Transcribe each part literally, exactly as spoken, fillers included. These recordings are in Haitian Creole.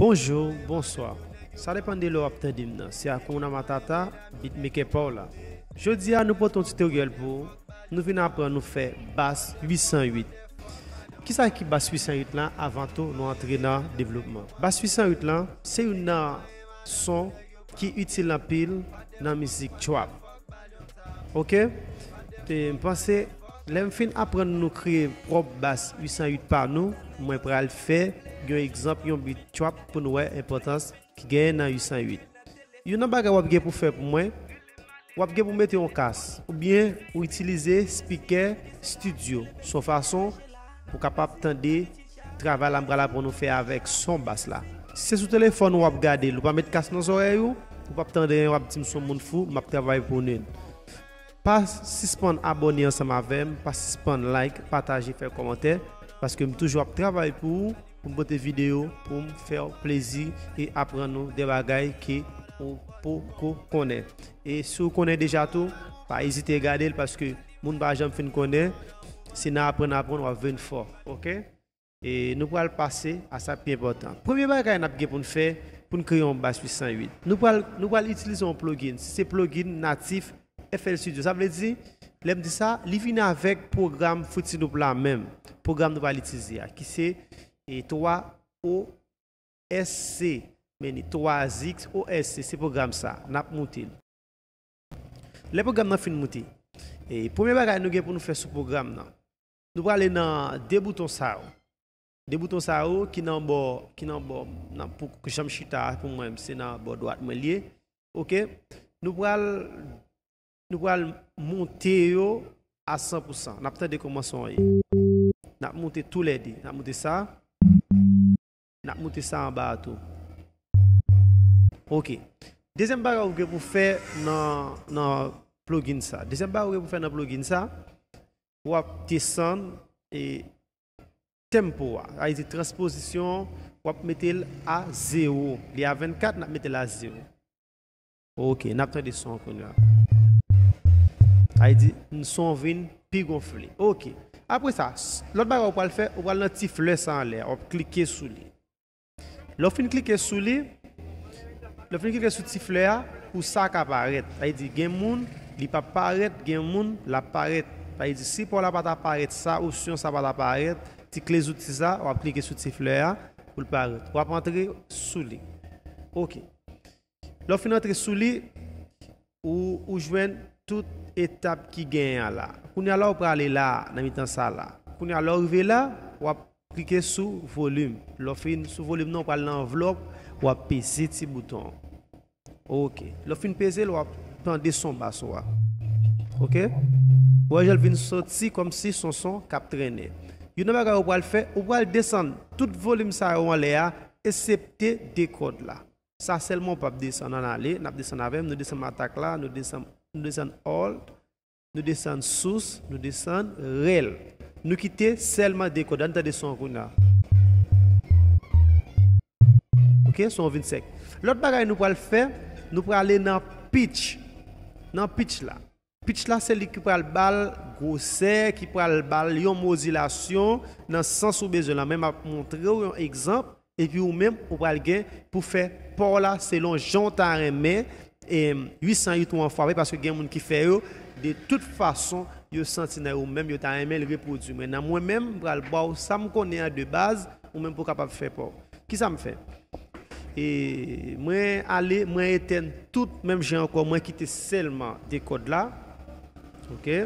Bonjou, bonswa. Sa depann de lè w ap tande m nan. Se Hakuna Matata, beatmaker pa w la. Jodi a, nou pote yon titoryèl pou ou. Nou vin aprann nou fè bas uit san uit. Kisa ki bas uit san uit lan? Avan tou, nou antre nan devlopman. Bas uit san uit lan, se youn nan son ki itil anpil nan mizik trap. Oke? E m panse, lè m fin aprann nou kreye pwòp bas uit san uit pa nou, mwen pral fè yon egzanp, yon beat trap pou nou wè enpòtans ki genyen nan uit san uit. Youn nan bagay w ap gen pou fè pou mwen, w ap gen pou mete yon kas, oubyen ou itilize spikè estidyo. Se yon fason pou w kapab tande travay la m pral aprann ou fè avèk son bas la. Si se sou telefòn ou w ap gade l, ou pa met kas nan zòrèy ou, ou p ap tande anyen, w ap di m se yon moun fou, m ap travay pou nou. Pa sispann abòne ansanm avè m, pa sispann like, pataje, fè kòmantè, paske m toujou ap travay pou ou, pou m pote videyo, pou m fè w plezi e aprann ou de bagay ke ou poko konnen. E si w konnen deja tou, pa ezite gade l, paske moun pa janm fin konnen, se nan aprann aprann w ap vin fò, oke? E nou pral pase a sa k pi enpòtan. Premye bagay n ap gen pou n fè, pou n kreye yon bas uit san uit. Nou pral, nou pral itilize yon plugin. Si se plugin natif F L Studio, sa vle di, lè m di sa, li vini avèk pwogram Fruity Loop la menm. Pwogram nou pral itilize a, ki se e twa O S C. Men li twa X O S C, se pwogram sa. N ap moute l. Lè pwogram nan fin moute, e premye bagay nou gen pou nou fè sou pwogram nan, nou prale nan de bouton sa yo. De bouton sa yo ki nan bò, ki nan bò, nan, pou jan m chita a, pou mwen, se nan bò dwat mwen li ye. Oke? Nou pral, nou pral monte yo a san pou san. N ap tande kòman son an ye. N ap monte toulède. N ap monte sa. N ap moute sa anba a tou. Oke. Dezyèm bagay ou gen pou fè nan, nan plugin sa. Dezyèm bagay ou gen pou fè nan plugin sa, w ap desann e tempo a. Sa vle di transpozisyon, w ap mete l a zewo. Li a vennkat, n ap mete l a zewo. Oke, n ap tande son an kounye a. Sa vle di, son vin pi gonfle. Oke. Apre sa, s-, lòt bagay ou pral fè, ou pral nan ti flè sa anlè a, w ap klike sou li. Lè w fin klike sou li, lè w fin klike sou ti flè a, pou sa ka parèt. Sa vle di, gen moun, li p ap parèt, gen moun, l ap parèt. Sa vle di, si pa w la pa ta parèt sa, opsyon sa pa ta parèt, ti kle zouti sa, w ap klike sou ti flè a, pou l parèt. W ap antre sou li. Oke. Lè w fin antre sou li, ou, ou jwenn tout etap ki genyen an la. Kounye a la, ou prale la, nan mitan sa la. Kounye a, lè w rive la, w ap klike sou volim. Lè w fin sou volim nan, ou pral nan anvlòp, w ap peze ti bouton an. Oke. Lè w fin peze l, w ap tande son bas ou a. Oke? Ou wè jan l vin soti kòmsi son son k ap trennen. Youn nan bagay ou pral fè, ou pral desann tout volim sa yo anlè a, eksepte de kòd la. Sa sèlman w p ap desann. Ann ale, n ap desann avè m, nou desann matak la, nou desann, nou desann alt, nou desann sous, nou desann rèl. Nou kite sèlman de kòd. Ann tande son an kounye a. Oke, son an vin sèk. Lòt bagay nou pral fè, nou prale nan pitch. Nan pitch la. Pitch la se li ki pral ba l gwosè, ki pral ba l yon modilasyon nan sans ou bezwen lan. Men m ap montre w yon egzanp, epi ou menm ou pral gen pou fè pa w la selon jan w ta renmen, e, uit san uit ou an frape, paske gen moun ki fè yo de tout fason yo santi nan yo menm, yo ta renmen l repwodui. Men nan mwen menm, m pral ba w sa m konnen an de baz, ou menm pou w kapab fè pa w. Kisa m fè? E mwen ale, mwen etèn tout menm jan ankò, mwen kite sèlman de kòd la. Oke.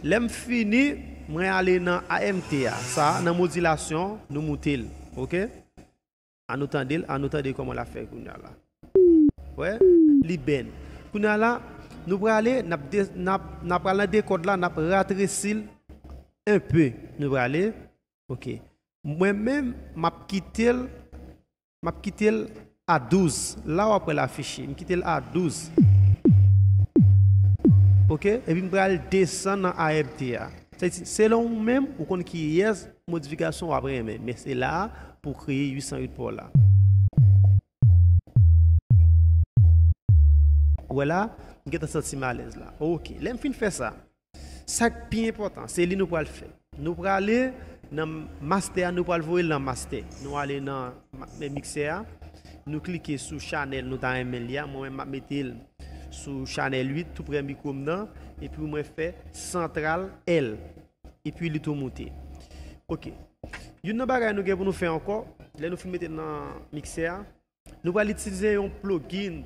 Lè m fini, mwen ale nan A M T a. Sa, nan modilasyon, nou moute l. Oke? An nou tande l, an nou tande kòman l ap fè kounye a la. Wè, li bèn. Kounye a la, nou prale, n ap de-, n ap, n ap pral nan de kòd la, n ap ratresi l enpe. Nou prale. Oke. Mwen menm, m ap kite l, m ap kite l a douz. La w ap wè l afiche. M kite l a douz. Oke? Epi m pral desann nan A M T a. Sa vle di, selon ou menm, ou konn kiyès modifikasyon w ap renmen. Men se la a pou w kreye uit san uit pa w la. Ou wè la, m gentan santi m alèz la. Oke. Lè m fin fè sa, sa k pi enpòtan, se li nou pral fè. Nou prale Nan master a, nou pral voye l nan master. Nou ale nan ma- nan miksè a, nou klike sou chanèl nou ta renmen li a. Mwen menm, m ap mete l sou chanèl uit, tou prè mikwo m nan, epi mwen fè santral L, epi li tou moute. Ok. Youn nan bagay nou gen pou nou fè ankò, lè nou fin mete l nan miksè a, nou pral itilize yon plugin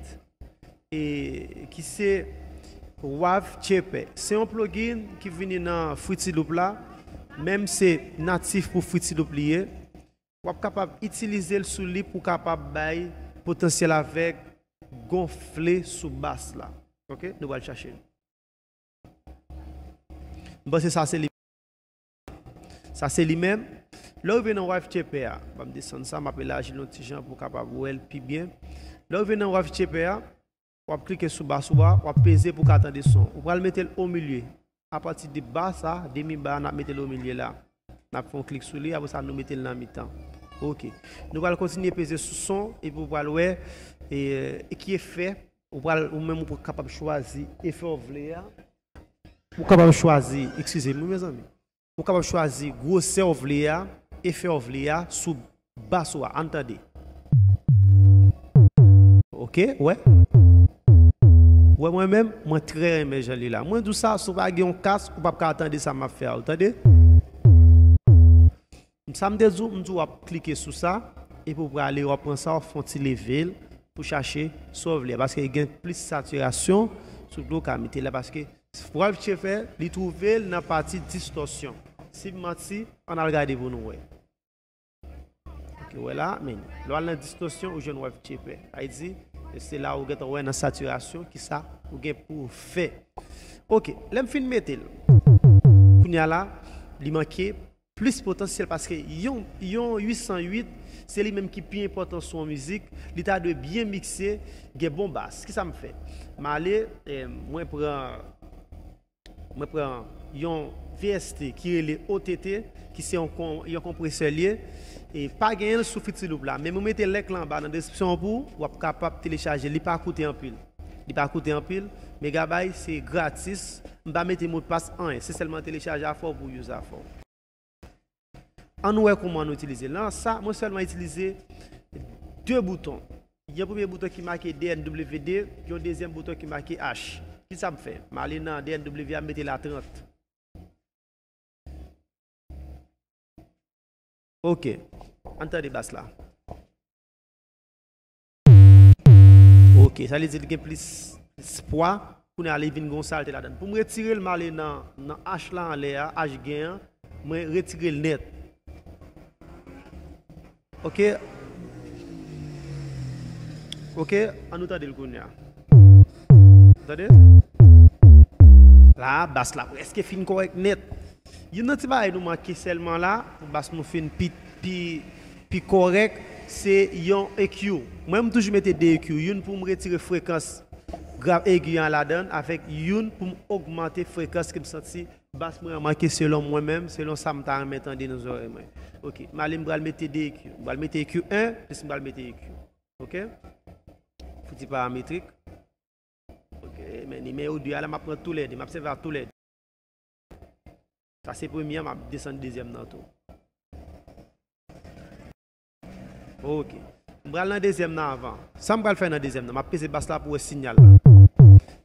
e, ki se Wav Shaper. Se yon plugin ki vini nan Fruity Loop la, menm se natif pou Fruity Loop li ye. W ap kapab itilize l sou li pou w kapab bay potansyèl avèk gonfle sou bas la. Ok, nou pral chache l. M panse sa se li. Sa se li menm. Lè w rive nan Wav Shaper a, ban m desann sa, m ap elaji l yon ti jan pou w kapab wè l pi byen. Lè w rive nan Wav Shaper a, w ap klike sou bas ou a, w ap peze pou w ka tande son. Ou pral mete l o milye. Apati de ba sa, demi ba, n ap mete l o milye la. N ap fè yon klik sou li, apre sa nou mete l nan mitan. Ok. Nou pral kontinye peze sou son, epi w pral wè e, e ki efè ou pral, ou menm ou pral kapab chwazi efè w vle a. Ou kapab chwazi, eskize m wi mezanmi. Ou kapab chwazi gwosè w vle a, efè w vle a sou bas ou a. Ann tande. Ok, wè. Wè mwen menm, mwen trè renmen jan li la. Mwen di w sa, si w pa gen yon kas, ou p ap ka tande sa m ap fè a, ou tande? Sa m te di w, m di w w ap klike sou sa, epi w prale, w ap pran sa, w ap fè yon ti leve l pou chache sa w vle a, paske gen plis satirasyon sou tou w ka mete la, paske Wav Shaper, li twouve l nan pati distòsyon. Si m manti, ann al gade pou nou wè. Ok, wè la, men, lè w al nan distòsyon, ou jwenn Wav Shaper. Sa vle di, se la ou gentan wè nan satirasyon, kisa ou gen pou w fè. Ok, lè m fin mete l, kounye a la, li manke plis potansyèl, paske yon, yon uit san uit, se li menm ki pi enpòtan sou yon mizik, li ta dwe byen mikse, gen bon bas. Kisa m fè? M ale, eh, mwen pran, mwen pran yon V S T ki rele O T T, ki se yon kon-, yon konpresè li ye, e pa genyen l sou Fruity Loop la. Men mwen mete link lan anba nan deskripsyon an pou w, w ap kapab telechaje. Li pa koute anpil. Li pa koute anpil. Megabay, se gratis. M pa mete modpas, anyen. Se sèlman telechaje afè w pou w use afè w. Ann wè kòman nou itilize l. Nan sa, mwen sèlman itilize de bouton. Yon premye bouton ki make D N W D, yon dezyèm bouton ki make H. Kisa m fè? M ale nan D N W a, m mete l a trant. Ok. Ann tande bas la. Ok, sa vle di l gen plis, plis pwa. Kounye a li vin gon salte ladan l. Pou m retire l, m ale nan, nan H la anlè a, H gen an, mwen retire l nèt. Ok. Ok, ann nou tande l kounye a. Tande? La, bas la prèske fin kòrèk nèt. Youn nan ti bagay nou manke sèlman la, pou bas nou fin pi, pi, pi kòrèk, se yon E Q. Mwen, m toujou mete de E Q. Youn pou m retire frekans grav egi an ladan l, avèk youn pou m ogmante frekans ke m santi bas mwen an manke selon mwen menm, selon sa m ta renmen tande nan zòrèy mwen. Ok, m ale m pral mete de E Q. M pral mete E Q en, plis m pral mete E Q. Ok? Fouti parametrik. Ok, men nimewo de a la, m ap pran toulède, m ap sèvi ak toulède. Sa se premye an, m ap desann dezyèm nan tou. Ok. M pral nan dezyèm nan avan. Sa m pral fè nan dezyèm nan, m ap peze bas la pou wè siyal la.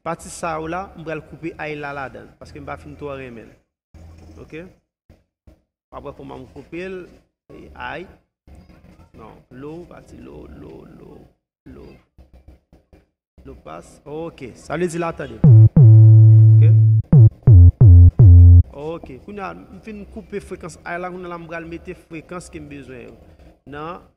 Pati sa yo la, m pral koupe ay la ladan l, paske m pa fin twò renmen l. Ok? W ap wè kòman m koupe l. E, ay. Non, lo, pati lo, lo, lo, lo. Lo pas. Ok, sa vle di la, tande. Ok. Ok, kounye a, m fin koupe frekans ay la, kounye a la, m pral mete frekans ke m bezwen yo. Nan,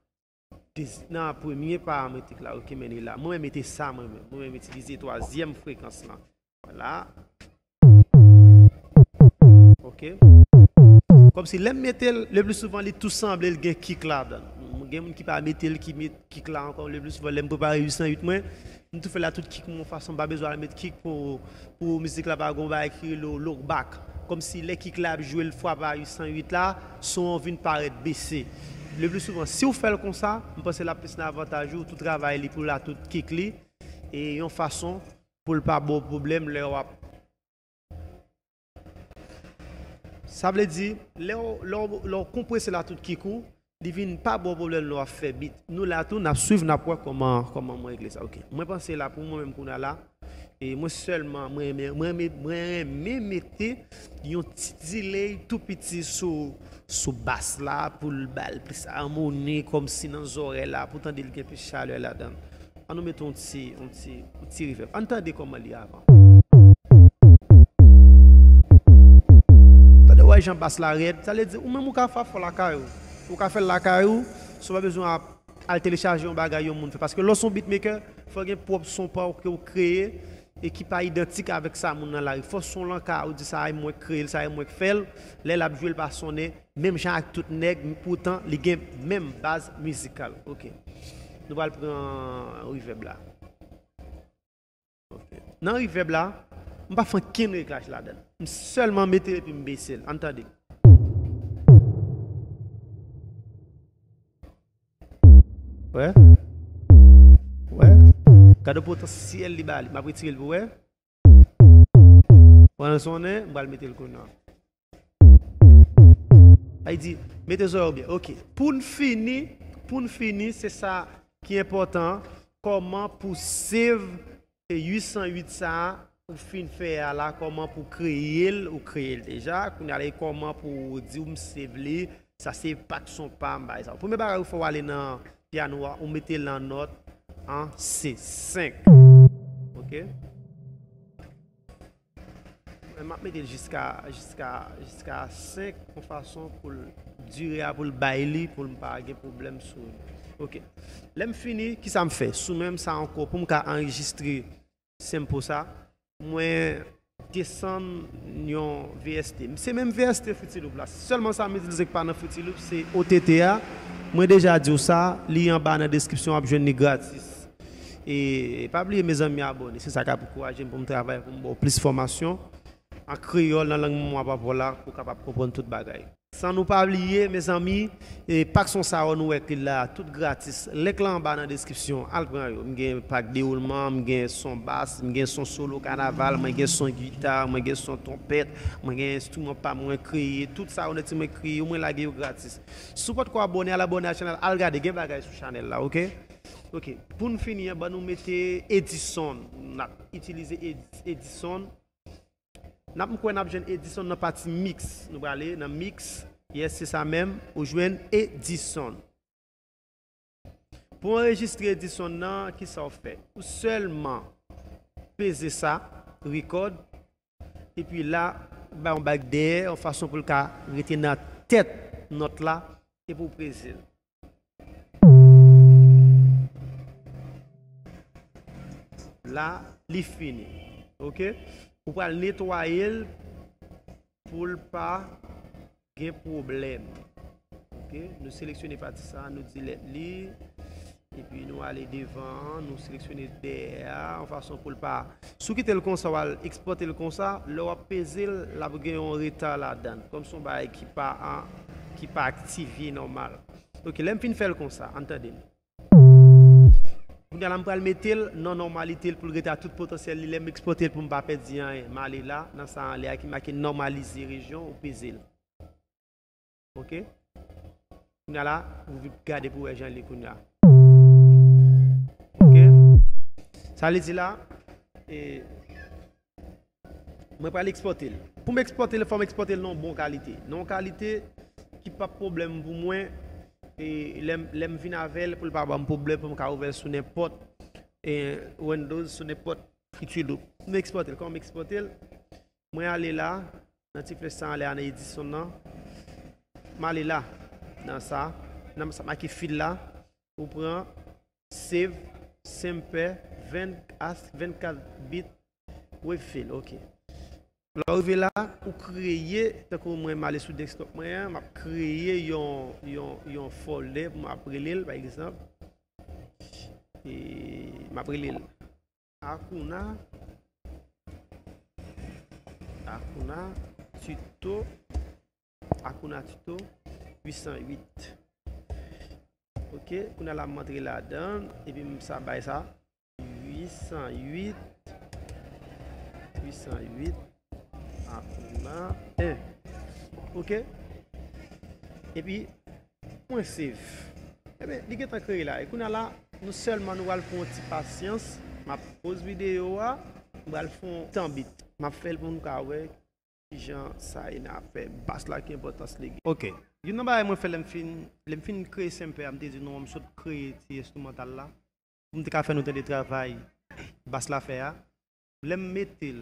nan premye parametrik la, ok, men li la. Mwen menm mete sa, mwen menm. Mwen menm itilize twazyèm frekans lan. Vwala. Ok. Kòmsi lè m mete l, le pli souvan, li tou sanble l gen kik ladan l. Gen moun ki pa mete l, ki met kik la ankò. Le pli souvan, lè m prepare uit san uit mwen, m tou fè l a tout kik mwen yon fason, m pa bezwen al met kik pou, pou mizik la pa gon bagay ki rele low back. Kòmsi lè kik la ap jwe l frape a uit san uit la, son an vin parèt bese. Le pli souvan, si w fè l konsa, m panse l ap plis nan avantaj ou, tou travay li pou l a tout kik li, e yon fason pou l pa ba w pwoblèm lè w ap Sa vle di, lè w, lè w, lè w konprese la tout ki kou, li vin pa ba w pwoblèm lè w ap fè bit. Nou la tou, n ap swiv, n ap wè kòman, kòman mwen regle sa. Ok. Mwen panse la pou mwen menm kounye a la, e mwen sèlman, mwen renmen, mwen renmen, mwen renmen mete yon ti delay tou piti sou, sou bas la pou l ba l plis amoni, kòmsi nan zòrèy la, pou tande l gen plis chalè ladan l. An nou mete yon ti, yon ti, yon ti reverb. An tande kòman li avan. Tande wè jan bas la rèd. Sa vle di, ou menm ou ka fè fò lakay ou. Ou ka fè l lakay ou, si w pa bezwen ap al telechaje yon bagay yon moun fè. Paske lè w se yon beatmaker, fò gen pwòp son pa w ke w kreye e ki pa idantik avèk sa moun nan lari. Fò son lan ka, ou di sa a mwen k kreye l, sa a mwen k fè l. Lè l ap jwe, l pa sonnen menm jan ak tout nèg, poutan li gen menm baz mizikal. Ok. Nou pral pran reverb la. Ok. Nan reverb la, m pa fè ankenn reglaj ladan l. M sèlman mete l epi m bese l. Ann tande. Wè? Wè? Gade potansyèl li ba li. M ap retire l pou wè. Pandan sonnen, m pral mete l kounye a. Ay di, mete zòrèy ou byen. Ok. Pou n fini, pou n fini, se sa ki enpòtan. Kòman pou save e uit san uit sa a, ou fin fè a la, kòman pou kreye l, ou kreye l deja. Kounye a la, e kòman pou w di w m save li, sa se pak son pa m, pa egzanp. Premye bagay ou fè, w ale nan pyano a, ou mete l nan nòt an C senk. Ok? Mwen, m ap mete l jiska, jiska, jiska senk, yon fason pou l dire a, pou l bay li, pou l pa gen pwoblèm sou li. Ok. Lè m fini, kisa m fè? Sou menm sa ankò, pou m ka anrejistre sample sa, mwen desann yon V S T. Se menm V S T Fruity Loop la. Sèlman sa m itilize k pa nan Fruity Loop, se O T T a. Mwen deja di w sa, li anba nan deskripsyon, w ap jwenn li gratis. E pa bliye, mezanmi, abòne. Se sa k ap ankouraje m pou m travay, pou m ba w plis fòmasyon an kreyòl, nan lang manman papa w la, pou w kapab konprann tout bagay. San nou pa bliye, mezanmi, e, pak son sa yo nou wè ki la, tout gratis. Link la anba nan deskripsyon, al pran yo. M gen pak dewoulman, m gen son bas, m gen son solo kanaval, mwen gen son gita, mwen gen son twonpèt, mwen gen enstriman pa mwen kreye, tout sa yo nèt mwen kreye, mwen lage yo gratis. Si w potko abòne, al abòne a chanèl, al gade, gen bagay sou chanèl la, ok? Ok, pou n fini an, ban nou mete Edison. N ap itilize Edi-, Edison. N ap, m kwè n ap jwenn Edison nan pati mix. Nou prale nan mix. Yes, se sa menm. Ou jwenn Edison. Pou anrejistre Edison nan, kisa w fè? Ou sèlman peze sa, record, epi la, bay yon bak dèyè, yon fason pou l ka rete nan tèt nòt la, epi w peze l. La, li fini. Ok? Ou pral netwaye l pou l pa gen pwoblèm. Ok? Nou seleksyone pati sa, nou delete li. Epi nou ale devan an, nou seleksyone dèyè a, yon fason pou l pa. Si w kite l konsa, w al ekspòte l konsa, lè w ap peze l, l ap gen yon reta ladan l. Kòm se yon bagay ki pa an, ki pa aktive nòmal. Ok, lè m fin fè l konsa, ann tande m. Kounye a la, m pral mete l nan nòmalite l pou l rete a tout potansyèl li. Lè m ekspòte l pou m pa pèdi anyen, m ale la, nan sa anlè a ki make nòmalize rejyon, ou peze l. Ok? Kounye a la, ou gade pou wè jan l ye kounye a. Ok? Sa vle di la, e, mwen pral ekspòte l. Pou m ekspòte l, fò m ekspòte l nan yon bon kalite. Nan yon kalite ki p ap pwoblèm pou mwen, e lè m, lè m vin avè l, pou l pa ban m pwoblèm, pou m ka ouvè l sou nenpòt, e, Windows, sou nenpòt Fruity Loop. M ekspòte l. Kòman m ekspòte l? Mwen ale la, nan ti flèch sa anlè a nan Edison nan. M ale la, nan sa, nan sa make fil la. Ou pran save, sample, vennkat, vennkat bit, wave fil, ok. Lè w rive la, ou kreye, tankou mwen, m ale sou desktop mwen an, m ap kreye yon, yon, yon folder pou m ap rele l, pa egzanp. E m ap rele l Akuna, Akuna Tuto, Akuna Tuto uit san uit. Ok, kounye a la m antre ladan, epi m sa bay sa, uit san uit, uit san uit, Akuna en. Ok? Epi, mwen save. Ebyen, li gentan kreye la. E kounye a la, nou sèlman nou pral fè yon ti pasyans. M ap poz videyo a, m pral fè yon tan bit. M ap fè l pou nou ka wè kijan sa ye nan afè bas la, ki enpòtans li gen. Ok. Youn nan bagay mwen fè lè m fin, lè m fin kreye Semper a, m te di non, m sot kreye ti enstrimantal la. Pou m te ka fè nou tande travay bas la fè a. Lè m mete l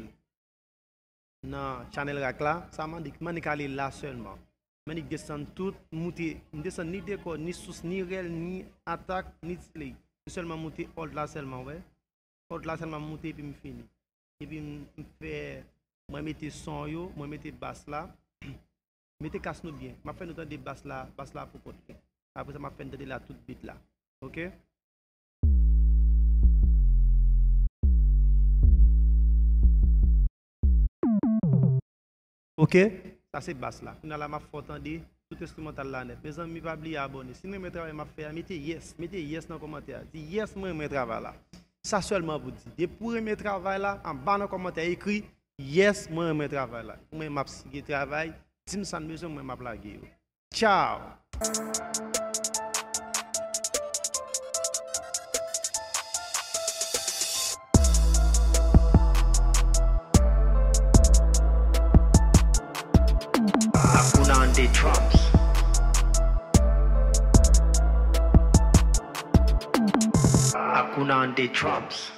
nan channel rack la, sa mande, mande k ale la sèlman. Mande k desann tout, moute, m desann ni dekò, ni sous, ni rèl, ni atak, ni delay. M sèlman moute hold la sèlman, wè. Hold la sèlman m moute epi m fini. Epi m, m fè, mwen mete son yo, mwen mete bas la. Mete kas nou byen. M ap fè nou tande bas la, bas la pou kont li. Apre sa, m ap fè nou tande la tout beat la. Ok? Ok? Sa se bas la. Kounye a la, m ap fè w tande tout enstrimantal la nèt. Mezanmi, pa bliye abòne. Si nou renmen travay m ap fè a, mete yes. Mete yes nan kòmantè a. Di yes, mwen renmen travay la. Sa sèlman pou di. Depi w renmen travay la, anba nan kòmantè a, ekri yes, mwen renmen travay la. Mwen, m ap siye travay. Di m sa n bezwen, mwen, m ap lage yo. Tchao! Hakuna on the drums. Hakuna on the drums.